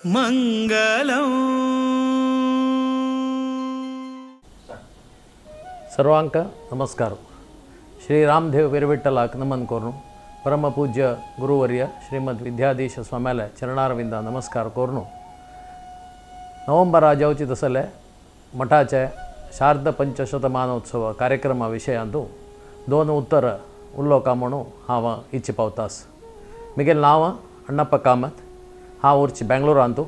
మంగళం. सर्वांक नमस्कार. श्री रामदेव वीरविठ्ठलाक नमन करून, परमपूज्य गुरुवर्य श्रीमद विद्याधीश स्वाम्याले चरणारविंदा नमस्कार करून, नोव्हेंबरा जावची तसले मठाचे शारद पंचशतमानोत्सव कार्यक्रमा विशयांतू दोन उत्तर उलोवका म्हणून हांव इच्छे पावतास. मिगेल नांव अण्णप्प कामत. हांव उरची बेंगळुरांतू.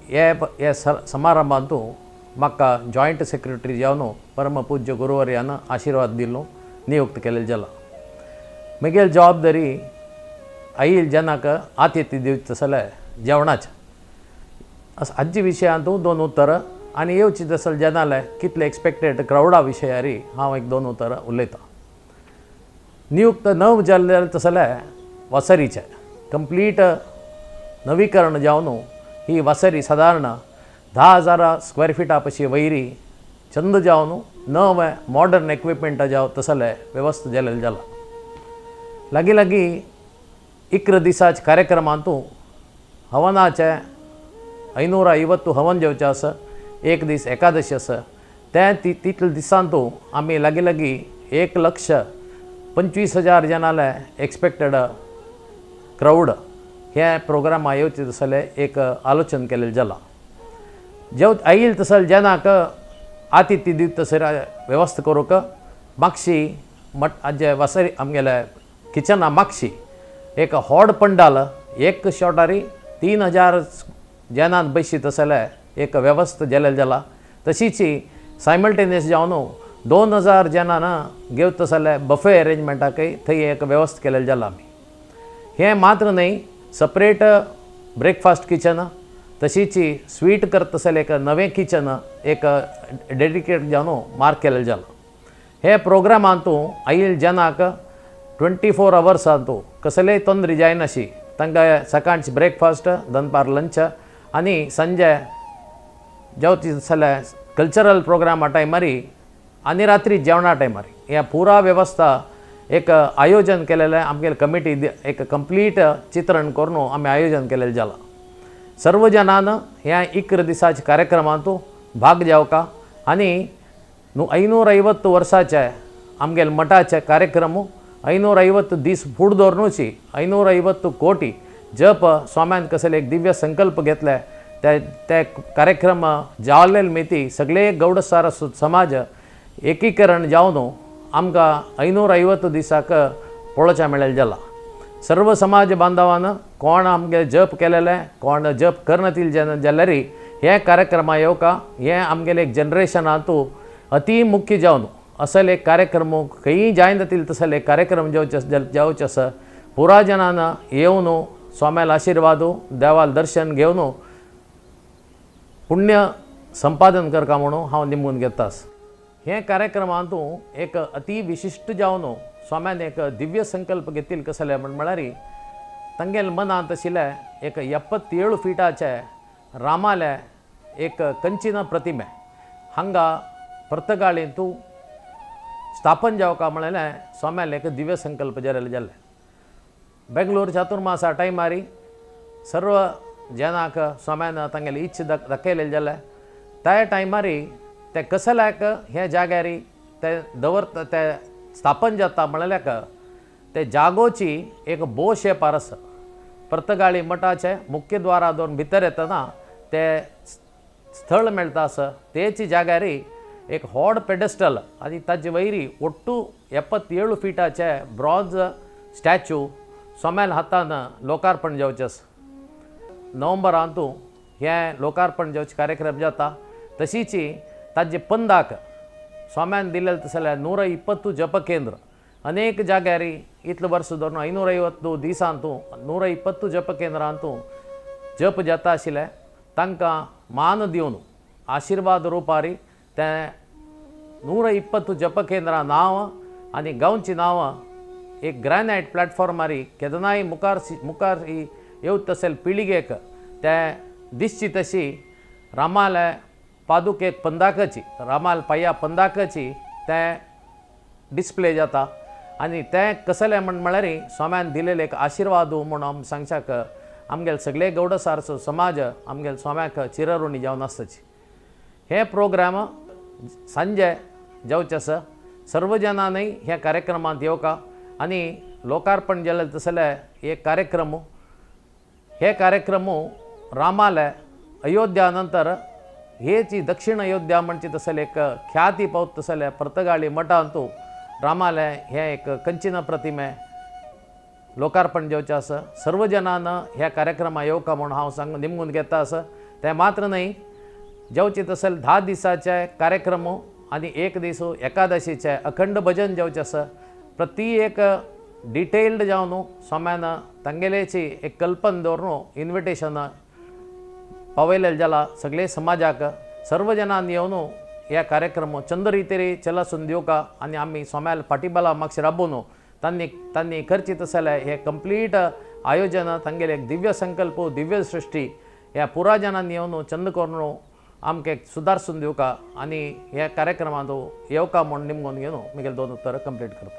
हे हे समारंभांतू म्हाका जॉयंट सेक्रेटरी जावन परम पूज्य गुरुवर्यान आशिर्वाद दिलो नियुक्त केलेले जाला. मिगेल जबाबदारी आईल जनाक आतिथ्य दिवचें तसले जेवणाचें हाजे विशयांतू दोन उतरां आनी येवची तसले जनाले कितले एक्सपेक्टेड क्रावडा विशयारी हांव एक दोन उतरां उलयतां. नियुक्त नव जाल्ले तसले वसरीचें कंप्लीट नवीकरण जावन ही वसरी सादारण 10,000 स्क्वेअर फिटा पशी वयरी चंद जावन नवे मॉडर्न इक्विपमेंट जाव तसले व्यवस्था जालेलें जाला. लागीं लागीं 11 दिसाच्या कार्यक्रमांतू हवनाचे 550 हवन जेवचें आसा. एक दीस एकादशी आसा. ते तितले दिसांतू आमी लागीं लागीं 1,25,000 जनाले एक्सपेक्टेड क्रावड हे प्रोग्रामा येवचे तसले एक आलोचन केलेलें जाला. जेव आईल तसले जनाक आतिथ्य दित तसर व्यवस्था करूंक मागशी मट आजे वसरी आमगेले किचना मागशी एक व्हड पंडाल एक शॉटारी 3000 जनान बशी तसले एक व्यवस्था जालेलें जाला. तशीच सायमल्टेनियस जावन 2000 जनान घेवत तसले बफे अरेंजमेंटाकय थंय एक व्यवस्था केलेलें जाला आमी. हें मात्र न्हय, सपरेट ब्रेकफास्ट किचन, तशीच स्वीट करता तसलें एक नवें किचन एक डेडिकेट जावन मार्क केलेलें जाला. हे प्रोग्रामांतू आईल जनाक 24 अवर्सांतू कसलेय तोंदरी जायनाशी तांकां सकाळची ब्रेकफास्ट, दनपार लंच आनी संजे जेवती जाल्यार कल्चरल प्रोग्रामा टायमारी आनी रात्री जेवणा टायमार ह्या पुरा व्यवस्था एक आयोजन केलेलें. आमगेले कमिटी एक कंप्लीट चित्रण करून आमी आयोजन केलेलें जालां. सर्व जनान ह्या 11 दिसाच्या कार्यक्रमांतू भाग घेवका आनी 550 वर्साचे आमगेले मठाचे कार्यक्रम 550 दीस फुड दवरनुची 550 कोटी जप स्वाम्यान कसले एक दिव्य संकल्प घेतले ते ते कार्यक्रम जालेले मिती सगळे गौड सारस्वत समाज एकीकरण जावन आमकां 550 दिसाक पळोवच्या मेळ्ळें जाला. सर्व समाज बांधवान कोण आमगे जप केलेले, कोण जप करनातील जाल्यार हे कार्यक्रमा येवका. हे आमगेले एक जनरेशनांतू अती मुख्य जावन असले एक कार्यक्रम खंयी जायना जातील तसले एक कार्यक्रम जावचे जावचे आसा. पुरा जनान येवन स्वाम्याला आशिर्वाद, देवाल दर्शन घेवन पुण्य संपादन करका म्हणून हांव निमून घेतास. हे कार्यक्रमांतू एक अती विशिश्ट जावन स्वाम्यान एक दिव्य संकल्प घेतील कसले म्हण म्हळ्यार तांगेले मनांत आशिल्ले एक 77 फिटाचे रामाले एक कंचिन प्रतिमे हांगा पर्तगाळींतू स्थापन जावका म्हणलें स्वाम्याले एक दिव्य संकल्प जालेले जाल्ले. बेंगलोर चातुर्मासा टायमारी सर्व जनाक स्वाम्यान तांगेले इच्छा दाखयलेले जाले. त्या टायमारी ते कसल्याक ह्या जाग्यारी ते दवरता, ते स्थापन जाता म्हणल्याक ते जागोची एक बो शेपार आसा. पर्तगाळी मठाचे मुख्य द्वारा दोन भितर येतना ते स्थळ मेळटा आसा. तेच जाग्यारी एक व्हड पेडेस्टल आनी ताजे वयरी ಒಟ್ಟು 77 फिटाचे ब्रॉन्ज स्टॅच्यू स्वाम्याल हातान लोकार्पण जावचें आसा. नोव्हेंबरांतू हें लोकार्पण जावचें कार्यक्रम जाता. तशीच ताजे पंदाक स्वाम्यान दिलेले तसले 120 ಜಪಕೇಂದ್ರ ಅನೇಕ ಜಾಗ್ಯಾರಿ ಇತ್ಲು वर्स धरून 550 दिसांतू 120 ಜಪಕೇಂದ್ರ ಅಂತೂ जप जाता आशिल्लें. तांकां मान दिवन आशिर्वाद रुपारी ते 120 जपकेंद्रां नांव आनी गांवची नांवां एक ग्रॅनायट प्लॅटफॉर्मारी केदनाय मुखार मुखार येवत तसेल पिळगेक ते दिसची तशी रामाले पादुकेक पंदाकाची, रामाल पांया पंदाकाची ते डिस्प्ले जाता. आनी तें कसलें म्हण म्हळ्यार स्वाम्यान दिलेले एक आशिर्वाद म्हूण आमी सांगच्याक आमगेले सगळे गौड सारसो समाज आमगेले स्वाम्याक चिरऋणी जावन आसताची. हे प्रोग्राम सांजे जावचे आसा. सर्व जनांनी ह्या कार्यक्रमांत येवका आनी लोकार्पण जालें तसले एक कार्यक्रम, हे कार्यक्रम रामाले अयोध्या नंतर हेची दक्षिण अयोध्या म्हणचे तसले एक ख्याती पावत तसले पर्तगाळी मठांतू रामाले हे एक कंचिन प्रतिमे लोकार्पण जावचें आसा. सर्व जनान ह्या कार्यक्रमा येवका म्हूण हांव सांग निमगून घेता आसा. तें मात्र न्हय, जावचे तसले 10 दिसाचे कार्यक्रम आनी एक दीस एकादशीचे अखंड भजन जावचें आसा. प्रति एक डिटेल्ड जावन स्वाम्यान तांगेलेची एक कल्पना दवरून इन्विटेशन पावयलेलें जाला सगळे समाजाक. सर्व जनांनी येवन ह्या कार्यक्रम चंद रितीरी चलासून दिवका आनी आमी स्वाम्याल फाटीबला मागशे राबोवन तांणी तांणी करची तसले हे कंप्लीट आयोजन तांगेले एक दिव्य संकल्प, दिव्य सृश्टी ह्या पुरा जनांनी येवन चंद करून आमकां एक सुदारसून दिवका आनी ह्या कार्यक्रमांत येवका म्हूण निमगून घेवन म्हगेले दोन उत्तरां कंप्लीट करता.